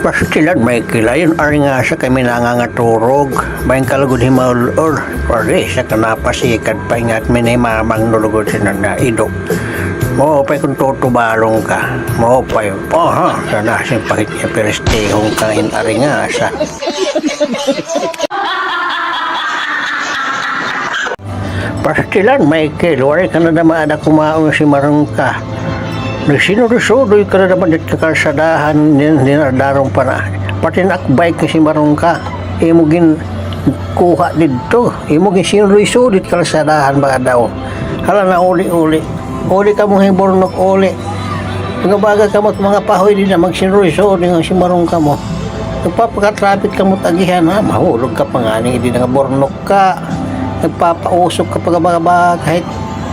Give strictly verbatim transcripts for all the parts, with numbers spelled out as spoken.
Pastilan, Michael, ayon aringasa kay mi nangangaturog. Bayin ka lugod himaul-ol. Pare, sa kanapasikad pa ingat mi ni mamang nulugod sa nagaido. Maupay kon tutubalon ka. Maupay. Aha, sana simpahit niya piristihon ka in aringasa. Pastilan, Michael, waray ka na naman ada kumaon, simaron ka. Nagsinudoy-sudoy ka na naman dit kakalsadahan, din-, dinardaron pa na. Pati na ak bike nga simaron ka. Imo ginkuha didto. Imo ginsinudoy-sudoy dit kalsadahan ba daw. Hala na, uli, uli. Uli kamo hin burnok, uli. Mga baga kamo, mga pahoy dida, magsinudoy-sudoy nga simaron kamo. Nagpapaka-traffic kamo, tagihan, ha? Mahulog ka pa ngani, dida nga burnok ka. Nagpapausok ka pa ba, ba, kahit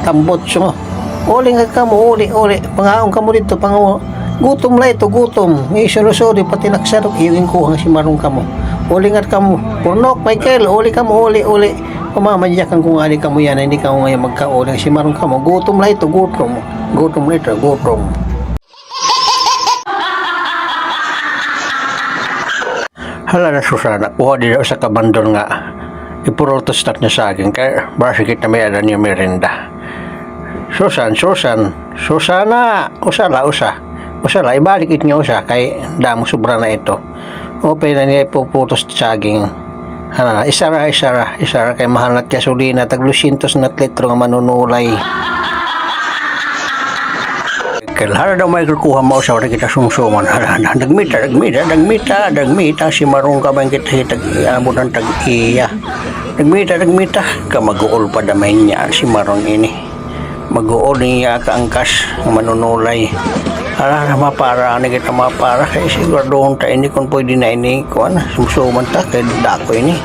tambutso. Uli nga kamo, uli, uli. Pangaon kamo didto, pangaon. Gutom la ito, gutom. Isulusuri, pati naksarok, iyo ginkuha nga simaron kamo. Uli nga kamo. Burnok, Michael, uli kamo, uli, uli. Pamamadyakan ko ngani kamo yana, hindi kamo ngayon magkauli nga simaron kamo. Gutom la ito, gutom. Gutom la ito, gutom. Hala na, Susana, kuha dida usa ka bandol nga ipurutos ta nga saging kay basi kita may-ada niyo merienda. Susan, Susan, Susana, usa la, usa. Usa la, ibalik it nga usa kay damo sobra na ito. Upay na niya ipuputos saging. Hala na, isara, isara, isara kay mahal na it gasolina, tag dosyentos na it litro nga manunulay. Kay hala daw may kukuha mausa, waray kita sumsuman. Hala na, dagmita, dagmita, dagmita, dagmita, simaron ka ba kita hitag-iya, abutan tag-iya. Dagmita, dagmita, ka mag-uol pa damay niya, simaron ini. Mag-uol niya kaangkas, manunulay. Hala na, mapara, ani kita mapara, kay siguraduhon ta ini, kon pwede na ini, kuan, sumsuman ta, kay dako ini.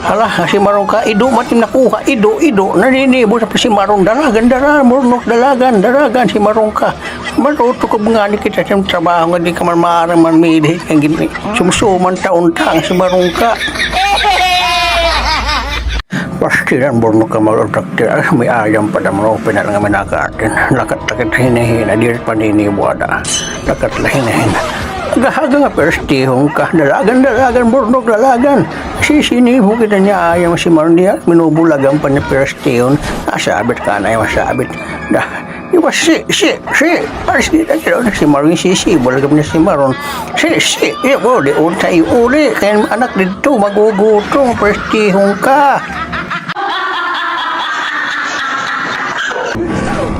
Hala, simaron ka, ido, matim nakuha, ido, ido, naninibo sa simaron, dalagan, dalagan, burnok, dalagan, dalagan, simaron ka. Matuto ka ngani kita sa trabaho nga di ka man maaram man midhi, kay gini, sumsuman ta unta, simaron ka. Pastilan, burnok ka, mag-utak ti, ah, may ayam pa da man, upay na la nga may nakaatin. Lakat-lakat, hinay-hinay, diri pa niniwada. Lakat la, hinay-hinay. Aga-aga nga piristihon ka, dalagan, dalagan, burnok, dalagan. Sisinibo kita niya, ayam, simaron niya, minubulagan pa niya piristihon. Asabit ka na, ayaw masabit. Da, iba, si, si, si, ay, si, ay, si, simaron, sisibo la gihap niya simaron. Si, si, eh, uli, uli, uli, kay anak didto, magugutom, piristihon ka.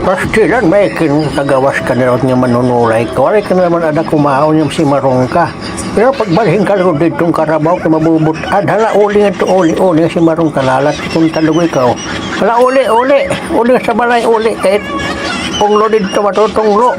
Pastilan, may kin-, kagawas ka na la nga manunulay ka. Waray ka na naman ada kumaon nga simaron ka. Pero pagbalhin ka lugod didto nga karabaw kay mabubut-ad. Hala, uli ngadto, uli, uli, simaron ka, lalat, kun talog ikaw. Hala, uli, uli, uli sa balay, uli, kay tunglo didto, matutunglo.